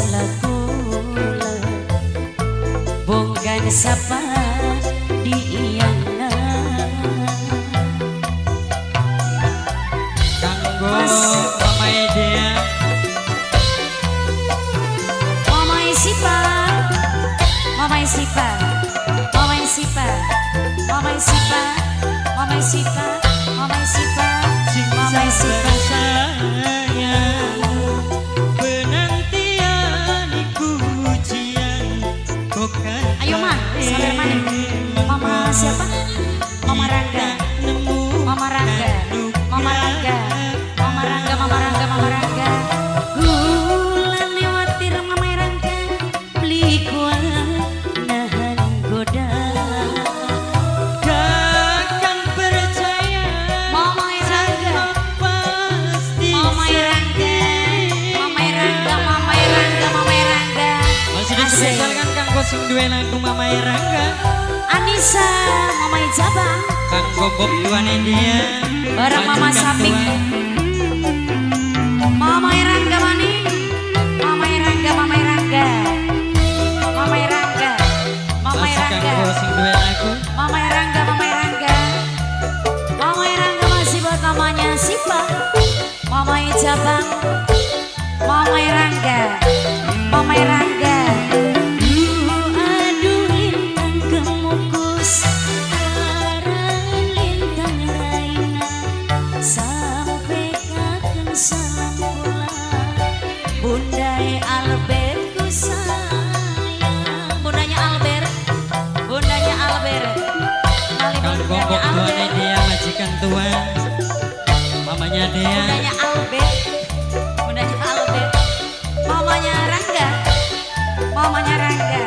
salah kula bongkan sapa di iyana kanggo Mama Dea Mama Sipa Mama Sipa Mama Sipa Mama Sipa Mama Sipa Mama Sipa Mama Sipa ayo ma, sabar mana? Mama siapa? Mama Rangga, Mama Rangga, Mama Rangga, Mama Rangga, Mama Rangga, Mama Rangga. Gula lewatir Mama Rangga, beli kuah nahan goda. Takkan percaya. Mama Rangga, Mama Rangga, Mama Rangga, Mama Rangga, Mama Rangga. Masih dispesialkan kanggo sing duwe lagu Mama Rangga. Anissa, Mama Jabang. Kanggo Bob tuane dia. Bareng Mama Sapik. Mama Rangga maning. Mama Rangga, Mama Rangga. Mama Rangga. Mama Rangga. Kanggo sing duwe lagu. Mama Rangga, Mama Rangga. Mama Rangga masih buat mamanya Sipa. Mama Jabang. Mama Rangga. Mama Rangga. Bundai Albert ku sayang. Bundanya Albert, bundanya Albert. Kali bundanya Albert. Dia majikan tua, mamanya dia. Bundanya Albert, bundanya Albert. Mamanya Rangga, mamanya Rangga,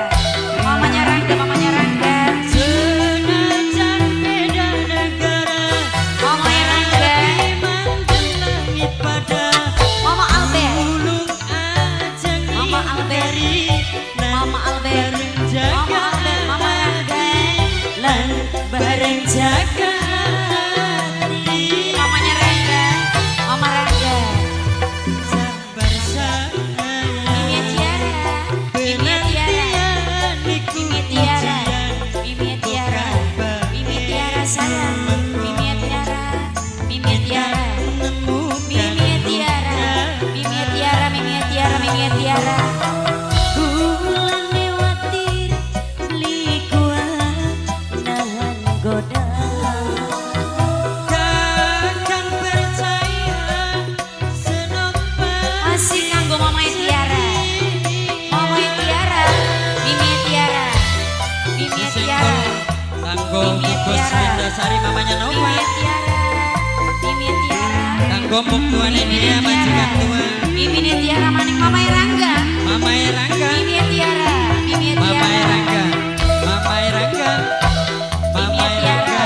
mamanya Rangga, mamanya Rangga. Senajan beda negara, mamanya Rangga. Langit pada Mama Albert. Mama Albert, Mama Albert, Mama Albert, Mama Rangga, lan bareng jaga hati. Mamanya Rangga, Mama Rangga. Sabar sayang. Mimi Tiara, Mimi Tiara, Mimi Tiara, Mimi Tiara, Mimi Tiara sayang, Mimi Tiara, Mimi Tiara, Mimi Tiara, Mimi Tiara, Mimi Tiara, Mimi Tiara. Sari mamanya Nova. Mimi Tiara, Mimi Tiara. Kanggo mbok tuane dia majikan tua. Mimi Tiara maning Mama Rangga. Mama Rangga. Mimi Tiara, Mimi Tiara. Mama Rangga. Mama Rangga. Mama Rangga.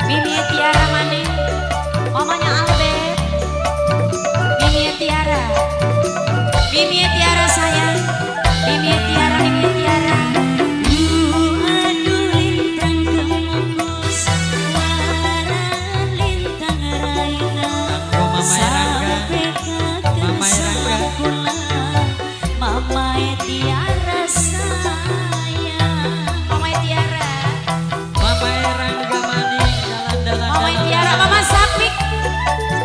Mimi Tiara maning mamanya Albert. Mimi Tiara. Mimi Tiara sayang. Mimi Tiara, Mimi Tiara. Mama Tiara sayang, Mama Tiara, Mama Rangga maning dalan-dalan. Mama Tiara, Mama Sapik,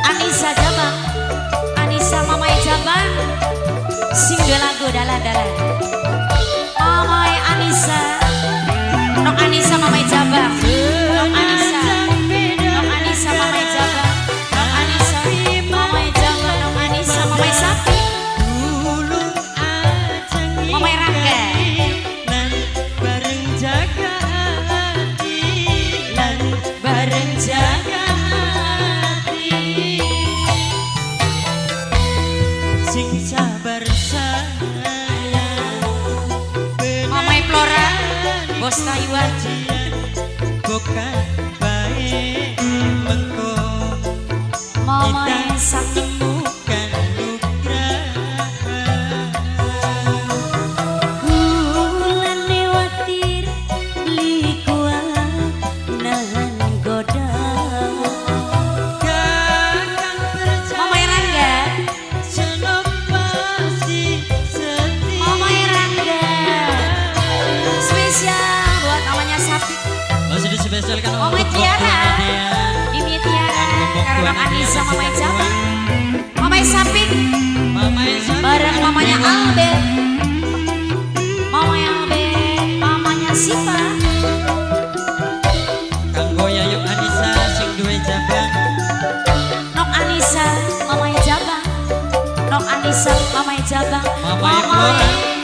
Anissa Jabang, Anissa Mama Jabang, sing dua lagu dalan-dalan. Mama Anissa, Nok Anissa Mama Jabang, Nok Anissa, Nok Anissa Mama Jabang, Nok Anissa Mama Jabang, Nok Anissa Mama Sapik. Mama Rangga. Lan bareng jaga hati, lan bareng jaga hati. Sing sabar sayang. Mama Flora, bos Taiwan. Bukan bae mengko. Mama Sakti. Bareng Anissa Mamai Jabang, Mamai Sapik, Mamai Sapik. Bareng mamanya Albert, mamanya Albert, mamanya Sipa. Kanggo Yayu Anissa sing duwe jabang. Nok Anissa, mamanya Jabang. Nok Anissa, mamanya Jabang. Mamai Flora.